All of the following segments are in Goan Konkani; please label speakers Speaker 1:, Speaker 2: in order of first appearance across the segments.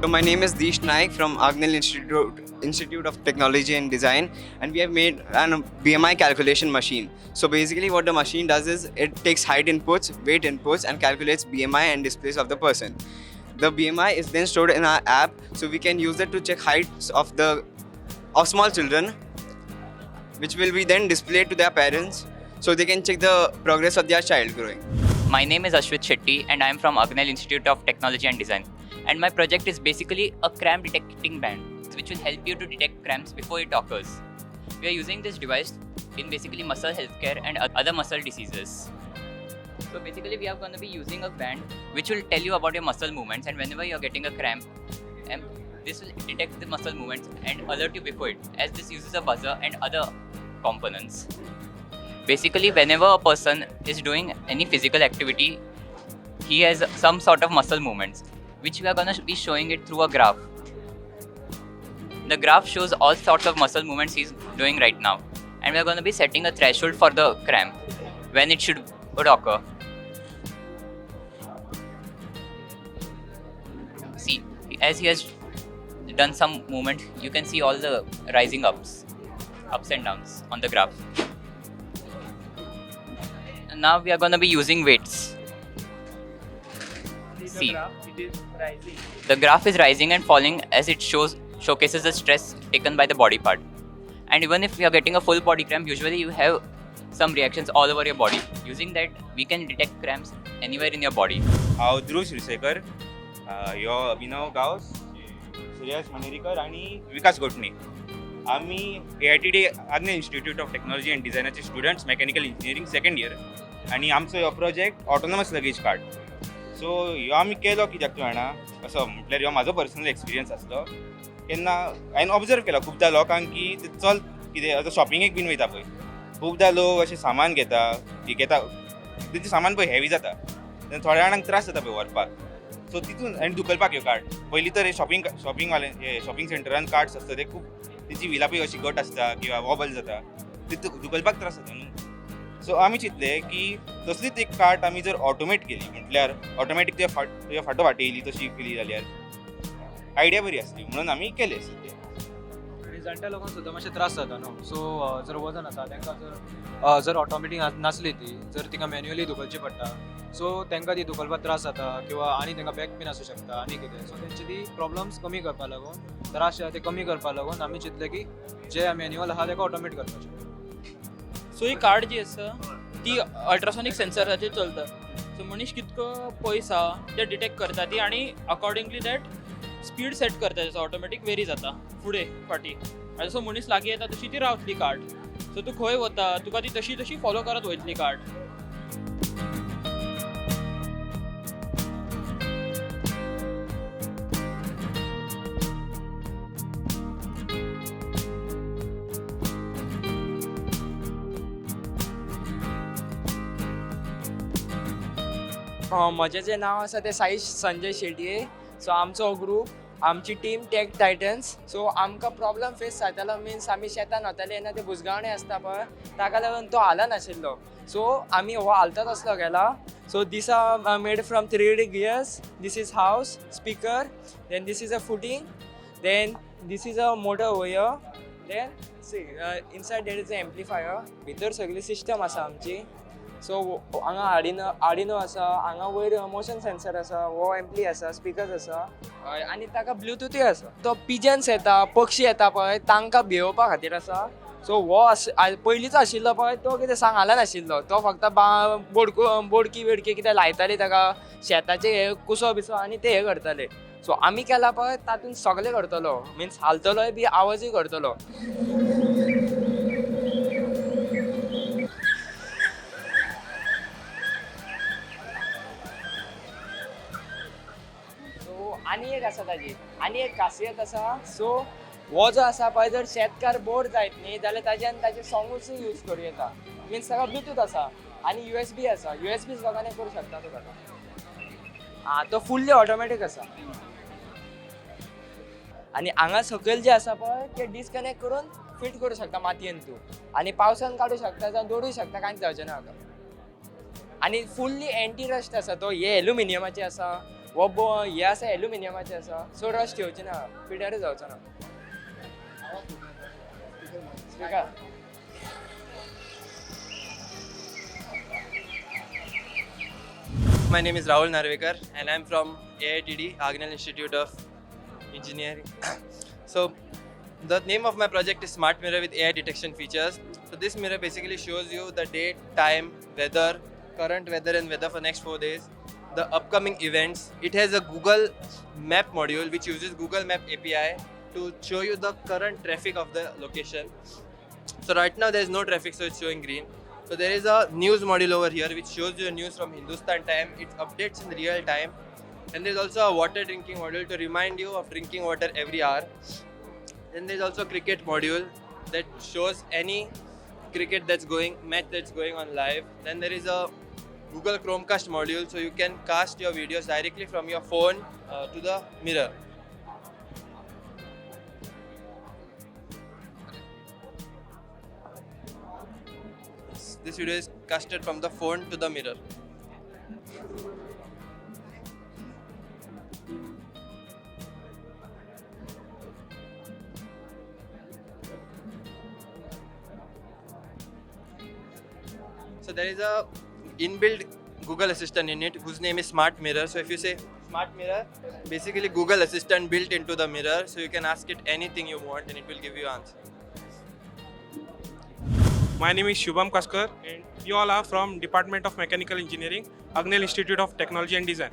Speaker 1: So my name is Deesh Naik from Agnel Institute of Technology and Design, and we have made an BMI calculation machine. So basically what the machine does is it takes height inputs, weight inputs, and calculates BMI and displays of the person. The BMI is then stored in our app, so we can use it to check heights of small children, which will be then displayed to their parents so they can check the progress of their child growing.
Speaker 2: My name is Ashwit Shetty and I am from Agnel Institute of Technology and Design. And my project is basically a cramp detecting band, which will help you to detect cramps before it occurs. We are using this device in basically muscle healthcare and other muscle diseases. So basically we are going to be using a band which will tell you about your muscle movements, and whenever you are getting a cramp, and this will detect the muscle movements and alert you before it, as this uses a buzzer and other components. Basically, whenever a person is doing any physical activity, he has some sort of muscle movements, which we are going to be showing it through a graph. The graph shows all sorts of muscle movements he's doing right now, and we are going to be setting a threshold for the cramp, when it should would occur. See, as he has done some movement, you can see all the rising ups and downs on the graph. And now we are going to be using weights. See,
Speaker 3: it is rising.
Speaker 2: The graph is rising and falling as it showcases the stress taken by the body part. And even if you are getting a full body cramp, usually you have some reactions all over your body. Using that, we can detect cramps anywhere in your body.
Speaker 4: हांव ध्रुव शिरसेकर, ह्यो अभिनव गांवस, श्रेयस मनेरीकर आनी विकास गोटणे. आमी AITD Agnel institute of technology and डिझायनाचे students, mechanical engineering second year, आनी आमचो ह्यो project autonomous luggage cart. So ह्यो आमी केलो कित्याक तूं जाणा, असो म्हटल्यार ह्यो म्हाजो पर्सनल एक्सपिरियन्स आसलो. केन्ना हांवें ऑब्जर्व केला खुबदां लोकांक की ते चल कितें आतां शॉपिंगेक बीन वयता पळय, खुबदां लोक अशें सामान घेता, घेता तेंचें सामान पळय हेवी जाता, तेन्ना थोड्या जाणांक त्रास जाता पळय व्हरपाक. सो तितून आनी धुकलपाक ह्यो कार्ट पयलीं तर शॉपिंग शॉपिंगवाले हे शॉपिंग सेंटरान कार्ट्स आसता ते खूब तेंची व्हिलां पळय अशी घट आसता किंवा वॉबल जाता, ते धुकलपाक त्रास जाता न्हू. सो आमी चिंतलें की तसलीच एक कार्ट आमी जर ऑटोमेट केली, म्हटल्यार ऑटोमॅटीक तुज्या फाटोफाटी येयली तशी केली जाल्यार आयडिया बरी आसली म्हणून आमी केलें सद्या.
Speaker 3: जाणट्या लोकांक सुद्दां मातशे त्रास जाता न्हू. सो जर वजन आसा तांकां जर ऑटोमॅटीक नासली ती जर तिका मॅन्युअली धुकलची पडटा, सो तांकां ती धुकलपाक त्रास जाता किंवा आनी तांकां बॅक पेन आसूं शकता आनी कितें. सो तेंची ती प्रॉब्लम्स कमी करपा लागून, त्रास जे आसा ते कमी करपा लागून आमी चिंतलें की जे मॅन्युअल आसा ताका ऑटोमेट करपाचें.
Speaker 5: सो ही कार्ड जी आसा ती अल्ट्रासॉनीक सेन्सराचेर चलता. सो मनीस कितको पयस आहा ते डिटेक्ट करता ती, आनी अकॉर्डिंगली that speed set करता, तेचो ऑटोमॅटीक वेरी जाता फुडें फाटीं. आनी जसो मनीस लागीं येता तशी ती रावतली कार्ट. सो तूं खंय वता तुका ती तशी तशी फॉलो करत वयतली कार्ट.
Speaker 6: म्हजें जें नांव आसा तें साईश संजय शेटये. सो आमचो ग्रूप, आमची टीम टॅक टायटन्स. सो आमकां प्रॉब्लम फेस जातालो, मिन्स आमी शेतान वताले तेन्ना ते बुजगावणे आसता पळय, ताका लागून तो हालनाशिल्लो. सो आमी हो हालतच आसलो गेला. So this are made from 3D gears. This is house speaker, then this is a footing, then this is a motor wire, then see inside there is a amplifier. भितर सगळी सिस्टम आसा आमची. सो हांगा आडिनो आसा, हांगा वयर मोशन सेन्सर आसा, हो एम्पली आसा, स्पिकर्स आसा, आनी ताका ब्लुटूथूय आसा. तो पिजन्स येता, पक्षी येता पळय, तांकां भियोवपा खातीर आसा. सो हो पयलींचो आशिल्लो पळय तो कितें सांग हालनाशिल्लो, तो फक्त बोडकी बिडकी कितें लायताली ताका, शेताचे हे कुसो बिसो आनी ते हे करताले. सो आमी केला पळय तातूंत सगळें करतलो, मिन्स हालतलोय बी आवाजूय करतलो. सो आनी एक आसा ताजी आनी एक खासियत आसा. सो हो जो आसा पळय, जर शेतकार बोर जायत न्ही जाल्यार ताज्यान ताजे सोंगूय यूज करूं येता. मिन्स ताका ब्लुटूथ आसा आनी USB आसा, USB सुद्दां कनेक्ट करूं शकता तुका तो. आं, तो फुल्ली ऑटोमॅटीक आसा. आनी हांगा सकयल जे आसा पळय ते डिस्कनेक्ट करून फिट करूं शकता मातयेन तूं, आनी पावसान काडूं शकता जावं दवरूं शकता, कांयच जावचें ना हाका. आनी फुल्ली एंटी रस्ट आसा तो, हे एल्युमिनियमाचे आसा, हो हे आसा एल्युमिनियमाचे आसा, सो रस्ट येवची ना, पिड्यारूय जावचो ना. Speaker.
Speaker 7: My name is Rahul Narvekar and I'm from AITD, Agnel Institute of Engineering. So the name of my project is Smart Mirror with AI detection features. So this mirror basically shows you the date, time, weather, current weather and weather for next 4 days, the upcoming events. It has a Google Map module which uses Google Map API to show you the current traffic of the location. So right now there is no traffic, so it's showing green. So there is a news module over here which shows you news from Hindustan Time. It updates in real time. And there's also a water drinking module to remind you of drinking water every hour. Then there's also a cricket module that shows any cricket that's going, match that's going on live. Then there is a Google Chromecast module, so you can cast your videos directly from your phone to the mirror. This video is casted from the phone to the mirror. So there is a inbuilt Google Assistant in it whose name is Smart Mirror. So if you say Smart Mirror, basically Google Assistant built into the mirror, so you can ask it anything you want and it will give you answer.
Speaker 8: My name is Shubham Kaskar and we all are from Department of Mechanical Engineering, Agnel Institute of Technology and Design.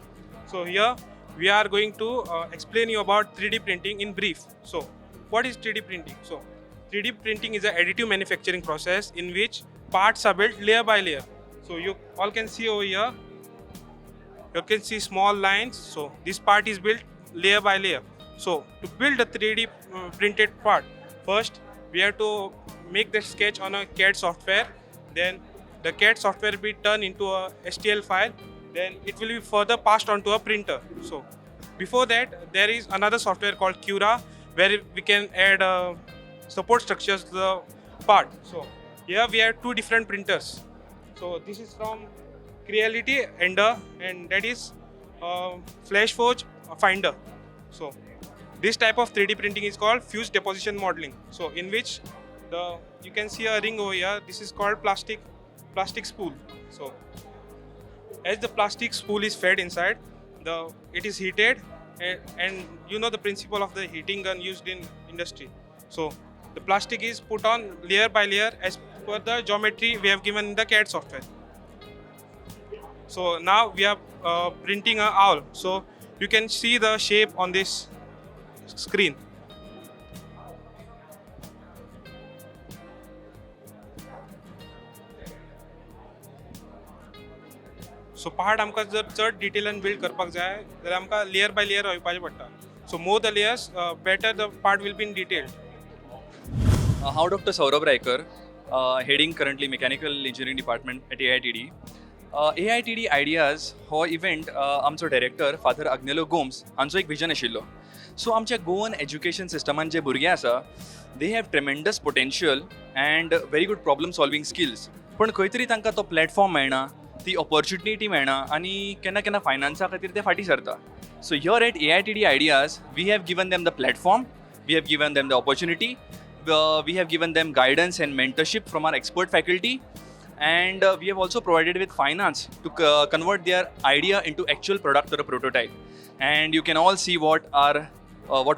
Speaker 8: So here we are going to explain you about 3D printing in brief. So what is 3D printing? So 3D printing is an additive manufacturing process in which parts are built layer by layer. So you all can see over here, you can see small lines. So this part is built layer by layer. So to build a 3D printed part, first we have to make the sketch on a CAD software. Then the CAD software will be turned into a STL file. Then it will be further passed on to a printer. So before that, there is another software called Cura, where we can add support structures to the part. So here we have two different printers. So this is from Creality Ender, and that is FlashForge Finder. So this type of 3D printing is called fused deposition modeling. So in which you can see a ring over here. This is called plastic spool. So as the plastic spool is fed inside, it is heated, and you know the principle of the heating gun used in industry. So the plastic is put on layer by layer as per the geometry we have given in the CAD software. So now we are printing an owl. So you can see the shape on this screen. So part आमकां जर चड डिटेलान बिल्ड करपाक जाय जाल्यार आमकां लेयर बाय लेयर वयपाचें पडटा. So more the layers, better the part will be in detailed.
Speaker 9: हांव Doctor Saurabh Raikar, heading currently mechanical engineering department at AITD. AITD ideas हो इव्हेंट आमचो डायरेक्टर फादर आग्नेलो गोम्स हांचो एक विजन आशिल्लो. सो आमच्या गोवन एज्युकेशन सिस्टमान जे भुरगे आसा, they have tremendous potential and very good problem solving skills, पण खंय तरी तांकां तो प्लॅटफॉर्म मेळना, ती ऑपॉर्च्युनिटी मेळना आनी केन्ना केन्ना फायनान्सा खातीर ते फाटीं सरता. So here at AITD ideas we have given them the platform, we have given them the opportunity, we have given them guidance and mentorship from our expert faculty, and we have also provided with finance to convert their idea into actual product or a prototype. And you can all see what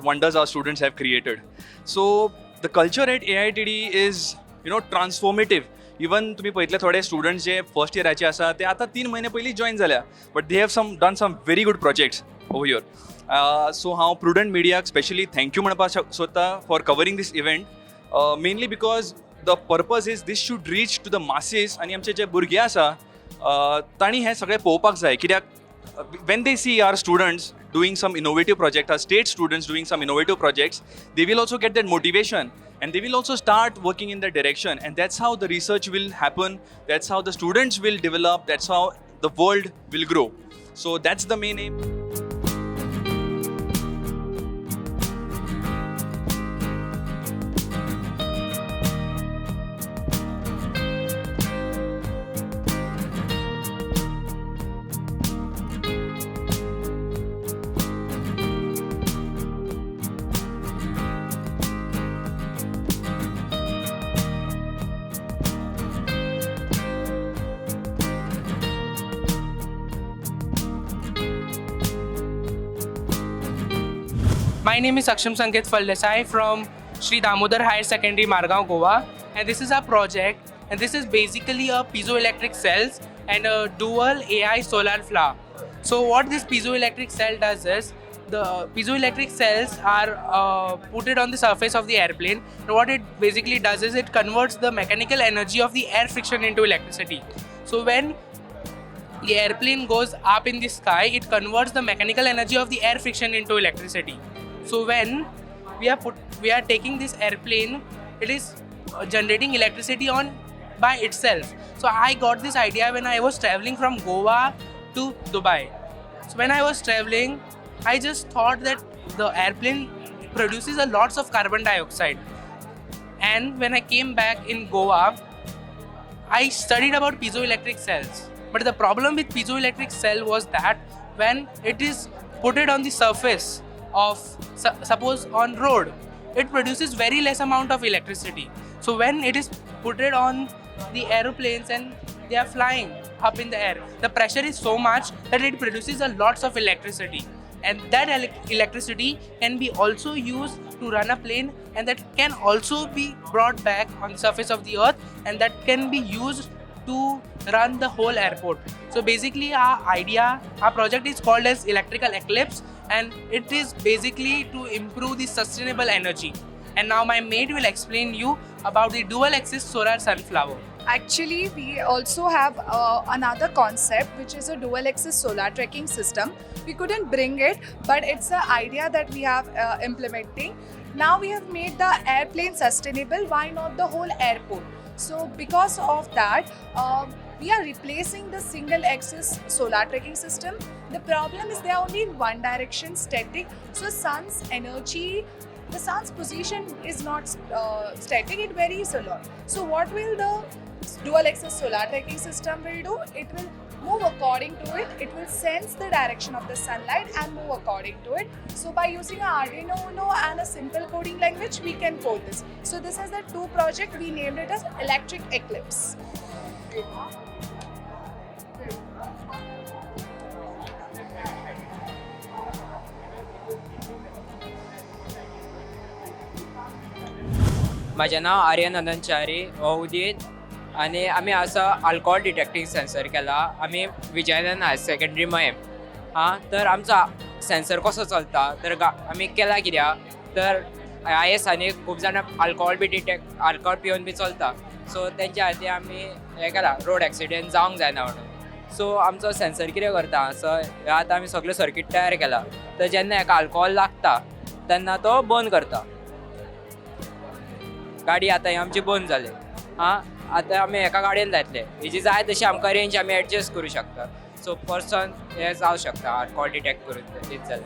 Speaker 9: wonders our students have created. So the culture at AITD is, you know, transformative. Even तुम्ही पळयतले थोडे स्टुडंट्स जे फर्स्ट इयराचे आसा ते आतां 3 म्हयने पयलीं जॉयन जाल्या, but they have done some very good projects over here. So हांव प्रुडंट मिडियाक स्पेशली thank you म्हणपाक सोदता for covering this event, mainly because the purpose is this should reach to the masses. आनी आमचे जे भुरगे आसा तांणी हें सगळें पळोवपाक जाय, कित्याक when they see our students doing some innovative project, our state students doing some innovative projects, they will also get that motivation and they will also start working in that direction. And that's how the research will happen, that's how the students will develop, that's how the world will grow. So that's the main aim.
Speaker 10: My name is Saksham Sanket Faldesai from Sri Damodar Higher Secondary, Margao, Goa, and this is our project. And this is basically a piezoelectric cells and a dual AI solar flower. So what this piezoelectric cell does is, the piezoelectric cells are put it on the surface of the airplane, and what it basically does is it converts the mechanical energy of the air friction into electricity. So when the airplane goes up in the sky, it converts the mechanical energy of the air friction into electricity. So when we are taking this airplane, it is generating electricity on by itself. So I got this idea when I was traveling from Goa to Dubai. So when I was traveling, I just thought that the airplane produces a lots of carbon dioxide. And when I came back in Goa, I studied about piezoelectric cells. But the problem with piezoelectric cell was that when it is put it on the surface of, suppose on road, it produces very less amount of electricity. So when it is put it on the aeroplanes and they are flying up in the air, the pressure is so much that it produces a lots of electricity. And that electricity can be also used to run a plane, and that can also be brought back on the surface of the earth, and that can be used to run the whole airport. So basically our idea, our project is called as Electrical Eclipse, and it is basically to improve the sustainable energy. And now my mate will explain you about the dual axis solar sunflower.
Speaker 11: Actually, we also have another concept, which is a dual axis solar tracking system. We couldn't bring it, but it's an idea that we have implementing. Now we have made the airplane sustainable, why not the whole airport? So because of that, we are replacing the single axis solar tracking system. The problem is they are only in one direction, static. So sun's energy, the sun's position is not static, it varies a lot. So what will the dual axis solar tracking system will do? It will move according to it. It will sense the direction of the sunlight and move according to it. So by using an Arduino Uno and a simple coding language, we can code this. So this is the two project. We named it as Electric Eclipse.
Speaker 6: म्हाजें नांव आर्यन अनंत च्यारी, हो उदीत आनी आमी आसा अल्कोहोल डिटेक्टींग सेन्सर केला आमी विजयानंद हायर सेकेंडरी मयेम. आं, तर आमचो सेन्सर कसो चलता तर आमी केला कित्याक तर ह्या दिसांनी खूब जाणां अल्कोहोल बी डिटेक्ट अल्कोहोल पिवन बी चलता, सो तेंच्या खातीर आमी हें केला रोड एक्सिडेंट जावंक जायना म्हणून. सो आमचो सेन्सर कितें करता, सो आतां आमी सगळें सर्कीट तयार केला, तर जेन्ना हेका अल्कोहोल लागता तेन्ना तो बंद करता गाडी. आतां ही आमची बंद जाली. आं, आतां आमी एका गाडयेन जातले, हेजी जाय तशी आमकां रेंज आमी एडजस्ट करूं शकता. सो पर्सन हे जावं शकता अल्कोहोल डिटेक्ट करून तीच जालें.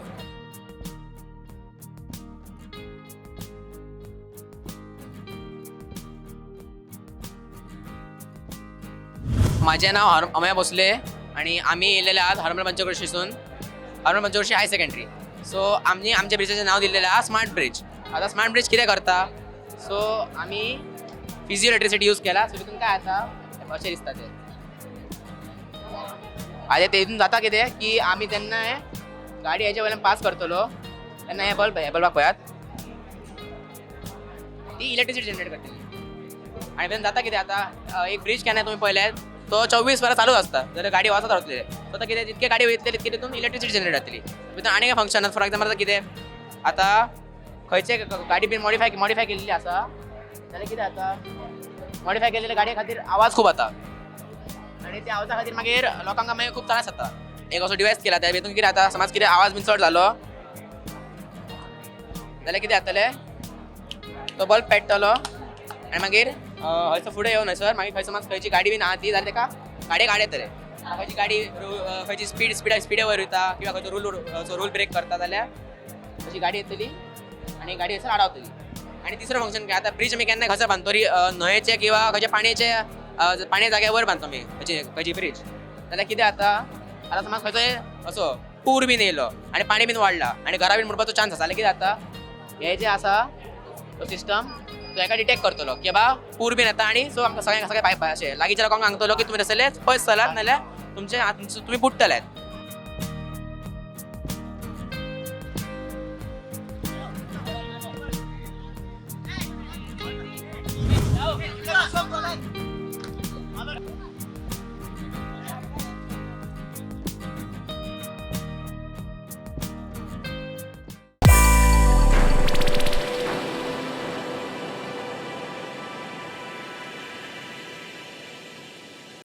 Speaker 12: म्हाजें नांव अमय भोसले आनी आमी येयलेले आहात हरमल पंचक्रोशीसून, हरमल पंचक्रोशी हायर सेकेंडरी. सो आमी आमच्या ब्रिजाचें नांव दिल्लेलें आहा स्मार्ट ब्रिज. आतां स्मार्ट ब्रिज कितें करता, सो आमी फिजियो इलेक्ट्रिसिटी यूज केला. सो तितून काय जाता अशें दिसता तें आतां तेतून जाता कितें की आमी जेन्ना गाडी हेजे वयल्यान पास करतलो तेन्ना हे बल्ब, हे बल्बाक पळयात, ती इलेक्ट्रिसिटी जनरेट करतली. आनी तेतून जाता कितें, आतां एक ब्रिज केन्ना तुमी पळयल्यार तो 24 वरां चालूच आसता, जाल्यार गाडी वचत रावतली. सो आतां कितें जितके गाडी वयतले तितके तितून इलेक्ट्रिसिटी जनरेट जातली. तितून आनी काय फंक्शन आसा, फॉर एग्जाम्पल आतां कितें आतां खंयचे गाडी बीन मॉडिफाय केल्ली आसा जाल्यार कितें जाता, मॉडिफाय केल्ले गाडये खातीर आवाज खूब जाता आनी त्या आवाजा खातीर मागीर लोकांक मागीर खूब त्रास जाता. एक असो डिवायस केला त्या हितून कितें जाता, समज कितें आवाज बीन चड जालो जाल्यार कितें जातलें, तो बल्ब पेट्टलो आनी मागीर हयसर फुडें येवन हयसर मागीर खंय समज खंयची गाडी बीन आहा ती जाल्यार तेका गाडयेक आडयतले. खंयची गाडी खंयची स्पिडे वयर वयता किंवा खंयचो रूल ब्रेक करता जाल्यार अशी गाडी येतली आनी गाडी हयसर आडावतली. आनी तिसरो फंक्शन काय, आतां ब्रिज आमी केन्ना खंयसर बांदतो न्हंयेचे किंवा खंयच्या पाणयेचे पाणये जाग्यार वयर बांदतो आमी खंयची ब्रिज, जाल्यार कितें जाता आतां समज खंयचोय असो पूर बीन येयलो आनी पाणी बीन वाडला आनी घरां बीन बुडपाचो चान्स आसा, जाल्यार कितें जाता हें जें आसा तो सिस्टम तो हेका डिटेक्ट करतलो की बाबा पूर बीन येता आनी सो आमकां सगळ्यांक सगळें अशें लागींच्या लोकांक सांगतलो की तुमी तसले पयस चलात नाल्यार तुमचे तुमी बुडटले.
Speaker 1: Bye.